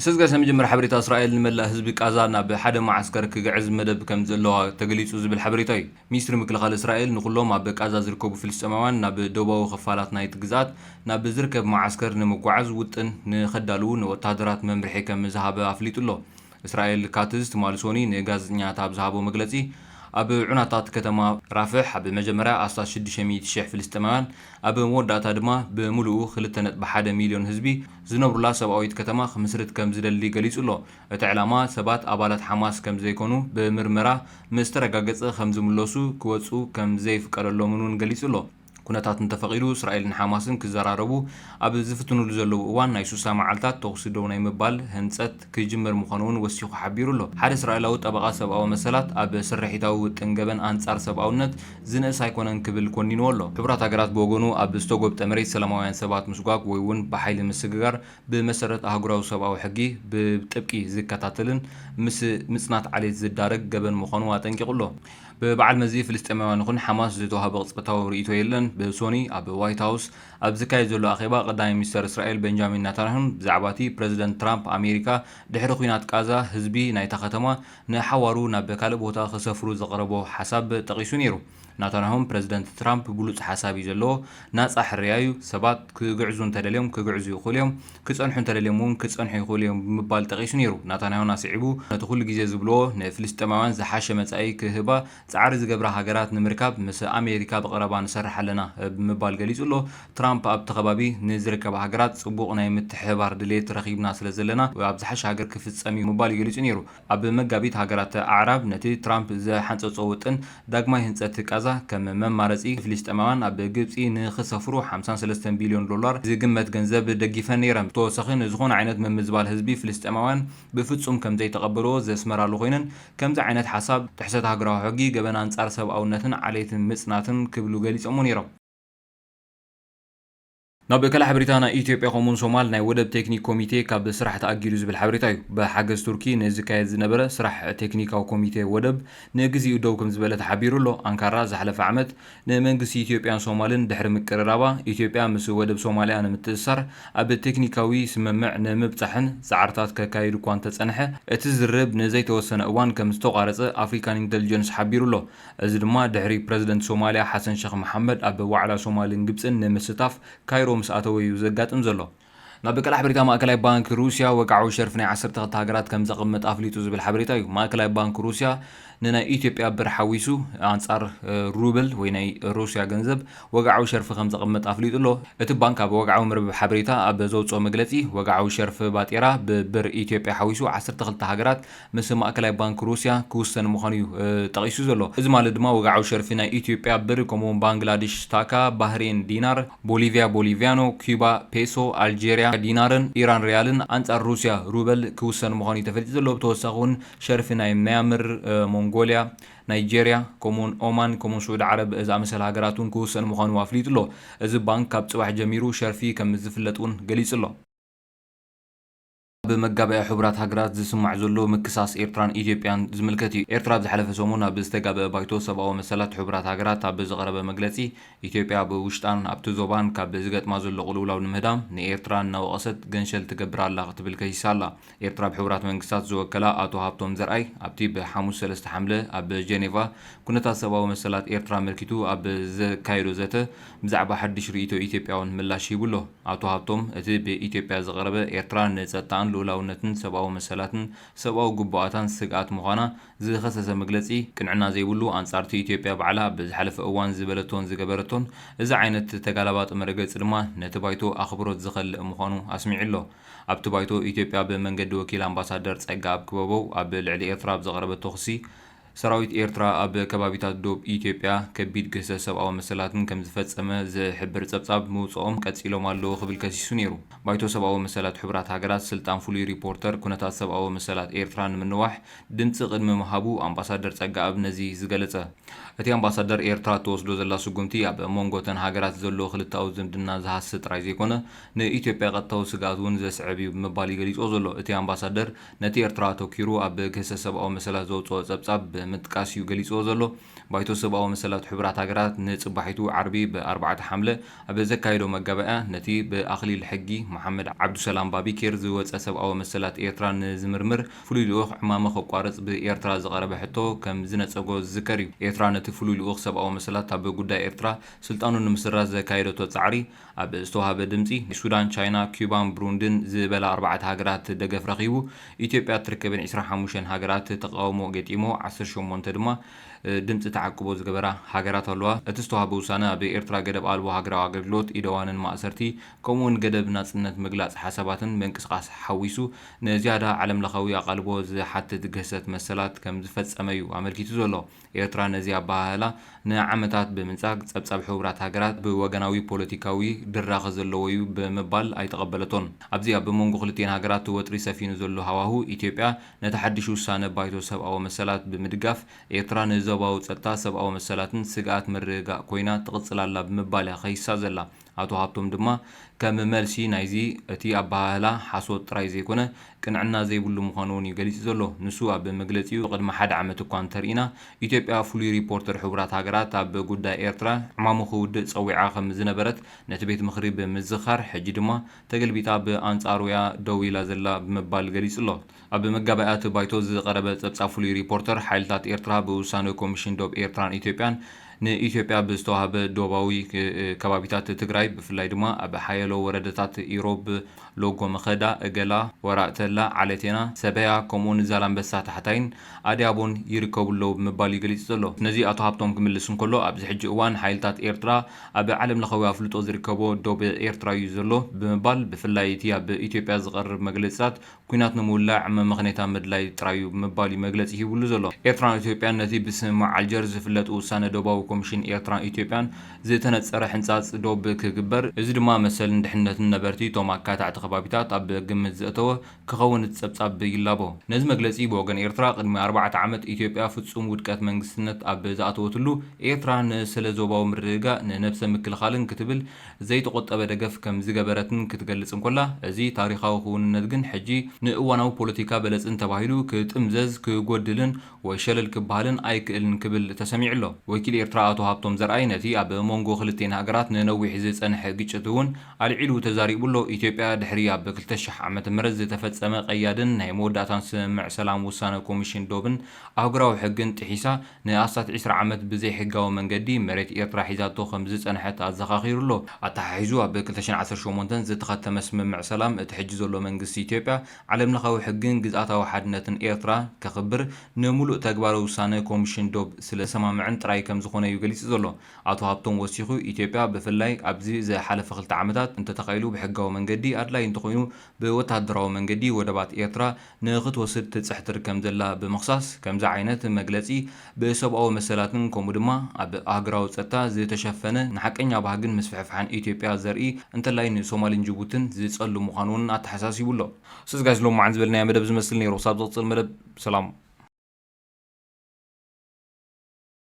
ሰዝጋስ መጀመርያ ሓበሬታ፣ እስራኤል ንመላእ ህዝቢ ቃዛ ናብ ሓደ መዓስከር ክግዕዝ መደብ ከም ዘለዋ ተገሊጹ ዝብል ሓበሬታ እዩ። ሚኒስትሪ ምክልኻል እስራኤል ንኹሎም ኣብ ቃዛ ዝርከቡ ፍልስጤማውያን ናብ ደቡባዊ ክፋላት ናይቲ ግዝኣት ናብ ዝርከብ መዓስከር ንምጉዓዝ ውጥን ንኸዳልዉ ንወተሃደራት መምርሒ ከም ዝሃበ ኣፍሊጡ ኣሎ። እስራኤል ካትዝ ትማሊ ሶኒ ንጋዜጠኛታት ኣብ ዝሃቦ መግለጺ፣ ኣብ ዑናታት ከተማ ራፍሕ ኣብ መጀመርያ ኣስታት ሽዱሽተ ሚእቲ ሽሕ ፍልስጤማውያን፣ ኣብ መወዳእታ ድማ ብምሉኡ ክልተ ነጥቢ ሓደ ሚልዮን ህዝቢ ዝነብሩላ ሰብኣዊት ከተማ ክምስርት ከም ዝደሊ ገሊጹ ኣሎ። እቲ ዕላማ ሰባት ኣባላት ሓማስ ከም ዘይኮኑ ብምርመራ ምስ ተረጋገጸ ከም ዝምለሱ ክወጹ ከም ዘይፍቀደሎምን እውን ገሊጹ ኣሎ። ኩነታት እንተፈቒዱ፣ እስራኤልን ሓማስን ክዘራረቡ ኣብ ዝፍትኑሉ ዘለዉ እዋን፣ ናይ ሱሳ መዓልታት ተኹሲ ደው ናይ ምባል ህንጸት ክጅመር ምዃኑ እውን ወሲኹ ሓቢሩ ኣሎ። ሓደ እስራኤላዊ ጠበቓ ሰብኣዊ መሰላት ኣብ ስርሒታዊ ውጥን ገበን ኣንጻር ሰብኣውነት ዝንእስ ኣይኮነን ክብል ኮኒንዎ ኣሎ። ሕቡራት ሃገራት ብወገኑ፣ ኣብ ዝተጎብጠ መሬት ሰላማውያን ሰባት ምስጓግ ወይ እውን ብሓይሊ ምስግጋር ብመሰረት ኣህጉራዊ ሰብኣዊ ሕጊ ብጥብቂ ዝከታተልን ምስ ምጽናት ዓሌት ዝዳረግ ገበን ምዃኑ ኣጠንቂቑ ኣሎ። ብበዓል መዚ ፍልስጤማውያን ይኹን ሓማስ ዝተዋህበ ቅጽበታዊ ርእይቶ የለን። ብሶኒ ኣብ ዋይት ሃውስ ኣብ ዝካየድ ዘሎ ኣኼባ፣ ቀዳማይ ሚኒስተር እስራኤል ቤንጃሚን ናታንያሁን ብዛዕባ እቲ ፕረዚደንት ትራምፕ ኣሜሪካ ድሕሪ ኲናት ቃዛ ህዝቢ ናይታ ከተማ ንሓዋሩ ናብ ካልእ ቦታ ክሰፍሩ ዘቕረቦ ሓሳብ ጠቒሱ ነይሩ። ናታንያሁን ፕረዚደንት ትራምፕ ብሉጽ ሓሳብ እዩ ዘለዎ፣ ናጻ ሕርያ እዩ፣ ሰባት ክግዕዙ እንተደልዮም ክግዕዙ ይኽእሉ እዮም፣ ክጸንሑ እንተደልዮም እውን ክጸንሑ ይኽእሉ እዮም ብምባል ጠቒሱ ነይሩ። ናታንያሁን ኣስዒቡ፣ ነቲ ኩሉ ግዜ ዝብልዎ ንፍልስጤማውያን ዝሓሸ መጻኢ ክህባ ጻዕሪ ዝገብራ ሃገራት ንምርካብ ምስ ኣሜሪካ ብቐረባ ንሰርሕ ኣለና ብምባል ገሊጹ ኣሎ። ትራምፕ ኣብቲ ከባቢ ንዝርከባ ሃገራት ጽቡቕ ናይ ምትሕብባር ድሌት ረኺብና ስለ ዘለና ኣብ ዝሓሸ ሃገር ክፍጸም እዩ ምባል እዩ ገሊጹ ነይሩ። ኣብ መጋቢት ሃገራት ኣዕራብ ነቲ ትራምፕ ዝሓንጸጾ ውጥን ዳግማይ ህንጸት ቃዛ ከም መማረጺ ፍልስጤማውያን ኣብ ግብጺ ንኽሰፍሩ ሓምሳን ሰለስተን ቢልዮን ዶላር ዝግመት ገንዘብ ደጊፈን ነይረን። ብተወሳኺ ንዝኾነ ዓይነት ምምዝባል ህዝቢ ፍልስጤማውያን ብፍጹም ከም ዘይተቐበልዎ ዘስመራሉ ኮይነን፣ ከምዚ ዓይነት ሓሳብ ጥሕሰት ሃገራዊ ሕጊ፣ ገበን ኣንጻር ሰብኣውነትን ዓሌትን ምጽናትን ክብሉ ገሊጾምዎ ነይሮም። ናብ ካልእ ሓበሬታ፣ ናይ ኢትዮጵያ ከምኡውን ሶማል ናይ ወደብ ቴክኒክ ኮሚቴ ካብ ስራሕ ተኣጊዱ ዝብል ሓበሬታ እዩ። ብሓገዝ ቱርኪ ንዝካየድ ዝነበረ ስራሕ ቴክኒካዊ ኮሚቴ ወደብ ንግዚኡ ደው ከም ዝበለ ተሓቢሩ ኣሎ። ኣንካራ ዝሓለፈ ዓመት ንመንግስቲ ኢትዮጵያን ሶማልን ድሕሪ ምቅርራባ፣ ኢትዮጵያ ምስ ወደብ ሶማልያ ንምትእስሳር ኣብ ቴክኒካዊ ስምምዕ ንምብጻሕን ጻዕርታት ከካይድ እኳ እንተጸንሐ፣ እቲ ዝርርብ ንዘይተወሰነ እዋን ከም ዝተቋረጸ ኣፍሪካን ኢንተሊጀንስ ሓቢሩ ኣሎ። እዚ ድማ ድሕሪ ፕረዚደንት ሶማልያ ሓሰን ሸኽ መሓመድ ኣብ ዋዕላ ሶማልን ግብጽን ንምስታፍ ካይሮ ምስ ኣተወ እዩ ዘጋጥም ዘሎ። ናብ ካልእ ሓበሬታ፣ ማእከላይ ባንክ ሩስያ ወግዓዊ ሸርፊ ናይ ዓሰርተ ክልተ ሃገራት ከም ዘቐምጥ ኣፍሊጡ ዝብል ሓበሬታ እዩ። ማእከላይ ባንክ ሩስያ ንናይ ኢትዮጵያ ብር ሓዊሱ ኣንጻር፣ እ፣ ሩብል ወይ ናይ ሩስያ ገንዘብ ወግዓዊ ሸርፊ ከም ዘቐምጥ ኣፍሊጡ ኣሎ። እቲ ባንክ ኣብ ወግዓዊ መርበብ ሓበሬታ ኣብ ዘውጽኦ መግለጺ፣ ወግዓዊ ሸርፊ ባጤራ ብብር ኢትዮጵያ ሓዊሱ ዓሰርተ ክልተ ሃገራት ምስ ማእከላይ ባንክ ሩስያ ክውሰን ምዃኑ እዩ፣ እ፣ ጠቒሱ ዘሎ። እዚ ማለት ድማ ወግዓዊ ሸርፊ ናይ ኢትዮጵያ ብር፣ ከምኡውን ባንግላዴሽ ታካ፣ ባህሬን ዲናር፣ ቦሊቪያ ቦሊቪያኖ፣ ኪዩባ ፔሶ፣ ኣልጄሪያ ዲናርን ኢራን ሪያልን ኣንጻር ሩስያ ሩበል ክውሰን ምዃኑ እዩ ተፈሊጡ ዘሎ። ብተወሳኺ እውን ሸርፊ ናይ ምያምር፣ እ፣ ሞንጎልያ፣ ናይጄርያ፣ ከምኡውን ኦማን፣ ከምኡውን ስዑዲ ዓረብ ዝኣመሰለ ሃገራት እውን ክውሰን ምዃኑ ኣፍሊጡ ኣሎ። እዚ ባንክ ካብ ጽባሕ ጀሚሩ ሸርፊ ከም ዝፍለጥ እውን ገሊጹ ኣሎ። ኣብ መጋበያ ሕቡራት ሃገራት ዝስማዕ ዘሎ ምክሳስ ኤርትራን ኢትዮጵያን ዝምልከት እዩ። ኤርትራ ኣብ ዝሓለፈ ሰሙን ኣብ ዝተጋበአ ባይቶ ሰብኣዊ መሰላት ሕቡራት ሃገራት ኣብ ዝቐረበ መግለጺ፣ ኢትዮጵያ ኣብ ውሽጣን ኣብቲ ዞባን ካብ ዝገጥማ ዘሎ ቅልውላው ንምህዳም ንኤርትራ እናወቐሰት ገንሸል ትገብር ኣላ ክትብል ከሲሳ ኣላ። ኤርትራ ብሕቡራት መንግስታት ዝወከላ ኣቶ ሃብቶም ዘርኣይ ኣብቲ ብሓሙስ ሰለስተ ሓምለ ኣብ ጀኔቫ ኩነታት ሰብኣዊ መሰላት ኤርትራ ኣመልኪቱ ኣብ ዘካየዶ ዘተ ብዛዕባ ሓድሽ ርእይቶ ኢትዮጵያ እውን ምላሽ ሂቡ ኣሎ። ኣቶ ሃብቶም፣ እቲ ብኢትዮጵያ ዝቐረበ ኤርትራ ንጸጥታኣን ልኡላውነትን ሰብኣዊ መሰላትን ሰብኣዊ ግቡኣታን ስግኣት ምዃና ዝኸሰሰ መግለጺ፣ ቅንዕና ዘይብሉ፣ ኣንጻርቲ ኢትዮጵያ ባዕላ ኣብ ዝሓለፈ እዋን ዝበለቶን ዝገበረቶን፣ እዚ ዓይነት ተጋላባጢ መረገጺ ድማ ነቲ ባይቶ ኣኽብሮት ዝኸልእ ምዃኑ ኣስሚዑ ኣሎ። ኣብቲ ባይቶ፣ ኢትዮጵያ ብመንገዲ ወኪል ኣምባሳደር ጸጋኣብ ክበበው ኣብ ልዕሊ ኤርትራ ኣብ ዘቕረበቶ ክሲ፣ ሰራዊት ኤርትራ ኣብ ከባቢታት ዶብ ኢትዮጵያ ከቢድ ግህሰት ሰብኣዊ መሰላትን ከም ዝፈጸመ ዝሕብር ጸብጻብ ምውጽኦም ቀጺሎም ኣለዉ ክብል ከሲሱ ነይሩ። ባይቶ ሰብኣዊ መሰላት ሕቡራት ሃገራት ስልጣን ፍሉይ ሪፖርተር ኩነታት ሰብኣዊ መሰላት ኤርትራ ንምንዋሕ ድምጺ ቅድሚ ምሃቡ ኣምባሳደር ጸጋኣብ ነዚ ዝገለጸ። እቲ ኣምባሳደር፣ ኤርትራ እትወስዶ ዘላ ስጉምቲ ኣብ መንጎ እተን ሃገራት ዘሎ ክልተኣዊ ዝምድና ዝሃሲ ጥራይ ዘይኮነ፣ ንኢትዮጵያ ቀጥታዊ ስግኣት እውን ዘስዕብ እዩ ብምባል እዩ ገሊጽዎ ዘሎ። እቲ ኣምባሳደር ነቲ ኤርትራ ኣተኲሩ ኣብ ግህሰት ሰብኣዊ መሰላት ዘውጽኦ ጸብጻብ ምጥቃስ እዩ ገሊጽዎ ዘሎ። ባይቶ ሰብኣዊ መሰላት ሕቡራት ሃገራት ንጽባሒቱ ዓርቢ ብ4 ሓምለ ኣብ ዘካየዶ መጋባእያ፣ ነቲ ብኣኽሊል ሕጊ መሓመድ ዓብዱሰላም ባቢኬር ዝወጸ ሰብኣዊ መሰላት ኤርትራ ንዝምርምር ፍሉይ ልኡኽ ዕማመ ከቋርጽ ብኤርትራ ዝቐረበ ሕቶ ከም ዝነጸጎ ዝዝከር እዩ። ኤርትራ ነቲ ፍሉይ ልኡኽ ሰብኣዊ መሰላት ኣብ ጉዳይ ኤርትራ ስልጣኑ ንምስራዝ ዘካየደቶ ጻዕሪ ኣብ ዝተዋህበ ድምጺ፣ ሱዳን፣ ቻይና፣ ኪዩባን ብሩንድን ዝበላ ኣርባዕተ ሃገራት ደገፍ ረኺቡ፣ ኢትዮጵያ ትርከበን 25 ሃገራት ተቃውሞ ገጢሞ፣ 18 ድማ ድምፂ ተዓቅቦ ዝገበራ ሃገራት ኣለዋ። እቲ ዝተዋህበ ውሳነ ኣብ ኤርትራ ገደብ ኣልቦ ሃገራዊ ኣገልግሎት፣ ኢደዋንን ማእሰርቲ፣ ከምኡውን ገደብ ናጽነት ምግላጽ ሓሳባትን ምንቅስቃስ ሓዊሱ፣ ንዝያዳ ዓለም ለኻዊ ኣቓልቦ ዝሓትት ግህሰት መሰላት ከም ዝፈጸመ እዩ ኣመልኪቱ ዘሎ። ኤርትራ ነዚ ኣበሃህላ ንዓመታት ብምንጻግ፣ ጸብጻብ ሕቡራት ሃገራት ብወገናዊ ፖለቲካዊ ድራኸ ዘለዎ እዩ ብምባል ኣይተቐበለቶን። ኣብዚ ኣብ መንጎ ክልቲኤን ሃገራት ወጥሪ ሰፊኑ ዘሎ ሃዋሁ፣ ኢትዮጵያ ነቲ ሓድሽ ውሳነ ባይቶ ሰብኣዊ መሰላት ብምድጋፍ፣ ኤርትራ ንዞባዊ ጸጥታ፣ ሰብኣዊ መሰላትን ስግኣት ምርግጋእ ኮይና ትቕጽል ኣላ ብምባል እያ ከይሳ ዘላ። ኣቶ ሃብቶም ድማ፣ ከም መልሲ ናይዚ፣ እቲ ኣበሃህላ ሓሶት ጥራይ ዘይኮነ፣ ቅንዕና ዘይብሉ ምዃኑ እውን እዩ ገሊጹ ዘሎ። ንሱ ኣብ መግለጺኡ፣ ቅድሚ ሓደ ዓመት እኳ እንተርኢና፣ ኢትዮጵያ ፍሉይ ሪፖርተር ሕቡራት ሃገራት ኣብ ጉዳይ ኤርትራ ዕማሙ ክውድእ ጸዊዓ ከም ዝነበረት ነቲ ቤት ምኽሪ ብምዝኻር፣ ሕጂ ድማ ተገልቢጣ ብኣንጻሩ እያ ደው ኢላ ዘላ ብምባል ገሊጹ ኣሎ። ኣብ መጋባእያ እቲ ባይቶ ዝቐረበ ጸብጻብ ፍሉይ ሪፖርተር፣ ሓይልታት ኤርትራ ብውሳነ ኮሚሽን ዶብ ኤርትራን ኢትዮጵያን ንኢትዮጵያ ብዝተዋህበ ዶባዊ ክ-፣ ከባቢታት ትግራይ፣ ብፍላይ ድማ ኣብ ሓያሎ ወረዳታት ኢሮብ፣ ሎጎ መኸዳ፣ እገላ፣ ወራእተላ፣ ዓለቴና፣ ሰበያ፣ ከምኡውን ዛላምበሳ ታሕታይን ኣድያቦን ይርከቡ ኣለዉ ብምባል እዩ ገሊጹ ዘሎ። ነዚ ኣቶ ሃብቶም ክምልስ እንከሎ፣ ኣብዚ ሕጂ እዋን ሓይልታት ኤርትራ ኣብ ዓለም ለኻዊ ኣፍልጦ ዝርከቦ ዶብ ኤርትራ እዩ ዘሎ ብምባል፣ ብፍላይ እቲ ኣብ ኢትዮጵያ ዝቐርብ መግለጽታት ኲናት ንምውላዕ መመኽነይታ ምድላይ ጥራይ እዩ ብምባል እዩ መግለጺ ሂቡሉ ዘሎ። ኤርትራን ኢትዮጵያን ነቲ ብስምምዕ ኣልጀርስ ዝፍለጥ ውሳነ ዶባዊ ኮሚሽን ኤርትራን ኢትዮጵያን ዝተነጸረ ሕንጻጽ ዶብ ክግበር፣ እዚ ድማ መሰልን ድሕነትን ነበርቲ እቶም ኣካታዕቲ ከባቢታት ኣብ ግምት ዘእተወ ክኸውን እቲ ጸብጻብ ይላቦ። ነዚ መግለጺ ብወገን ኤርትራ፣ ቅድሚ ኣርባዕተ ዓመት ኢትዮጵያ ፍጹም ውድቀት መንግስትነት ኣብ ዝኣተወትሉ፣ ኤርትራ ንስለ ዞባዊ ምርግጋእ፣ ንነብሰ ምክልኻልን ክትብል ዘይተቖጠበ ደገፍ ከም ዝገበረትን ክትገልጽ እንኮላ፣ እዚ ታሪኻዊ ክውንነት ግን ሕጂ ንእዋናዊ ፖለቲካ በለጽን ተባሂሉ ክጥምዘዝ፣ ክጎድልን ወይ ሸለል ክበሃልን ኣይክእልን ክብል ተሰሚዑ ኣሎ። ወኪል ኤርትራ ኣቶ ሃብቶም ዘርኣይ ነቲ ኣብ መንጎ ክልቲኤን ሃገራት ንነዊሕ ዝጸንሐ ግጭት እውን ኣልዒሉ ተዛሪቡ ኣሎ። ኢትዮጵያ ድሕሪ ኣብ ክልተ ሺሕ ዓመተ ምህረት ዝተፈጸመ ቀያድን ናይ መወዳእታን ስምምዕ ሰላም ውሳነ ኮሚሽን ዶብን ኣህጉራዊ ሕግን ጥሒሳ ንኣስታት ዕስራ ዓመት ብዘይሕጋዊ መንገዲ መሬት ኤርትራ ሒዛቶ ከም ዝጸንሐት ኣዘኻኺሩ ኣሎ። ኣተሓሒዙ ኣብ ክልተ ሽሕን ዓሰርተ ሸሞንተን ዝተኸተመ ስምምዕ ሰላም እቲ ሕጂ ዘሎ መንግስቲ ኢትዮጵያ ዓለምለኻዊ ሕግን ግዝኣታዊ ሓድነትን ኤርትራ ከኽብር ንምሉእ ተግባራዊ ውሳነ ኮሚሽን ዶብ ስለ ሰማምዕን ጥራይ ከም ዝኾነ እዩ ገሊጹ ዘሎ። ኣቶ ሃብቶም ወሲኹ፣ ኢትዮጵያ ብፍላይ ኣብዚ ዝሓለፈ ክልተ ዓመታት እንተተኻኢሉ ብሕጋዊ መንገዲ፣ ኣድላይ እንተኾይኑ ብወታደራዊ መንገዲ ወደባት ኤርትራ ንኽትወስድ ትጽሕትር ከም ዘላ ብምኽሳስ፣ ከምዚ ዓይነት መግለጺ ብሰብኣዊ መሰላትን ከምኡ ድማ ኣብ ኣህጉራዊ ጸጥታ ዝተሸፈነ ንሓቀኛ ባህግን ምስፍሕፋሕን ኢትዮጵያ ዘርኢ እንተላይ ንሶማልን ጅቡትን ዝጸሉ ምዃኑ እውን ኣተሓሳሲቡ ኣሎ። ስዝጋይ ስሎም መዓን ዝበልናዮ መደብ ዝመስል ነይሩ። ክሳብ ዝቕጽል መደብ ሰላም።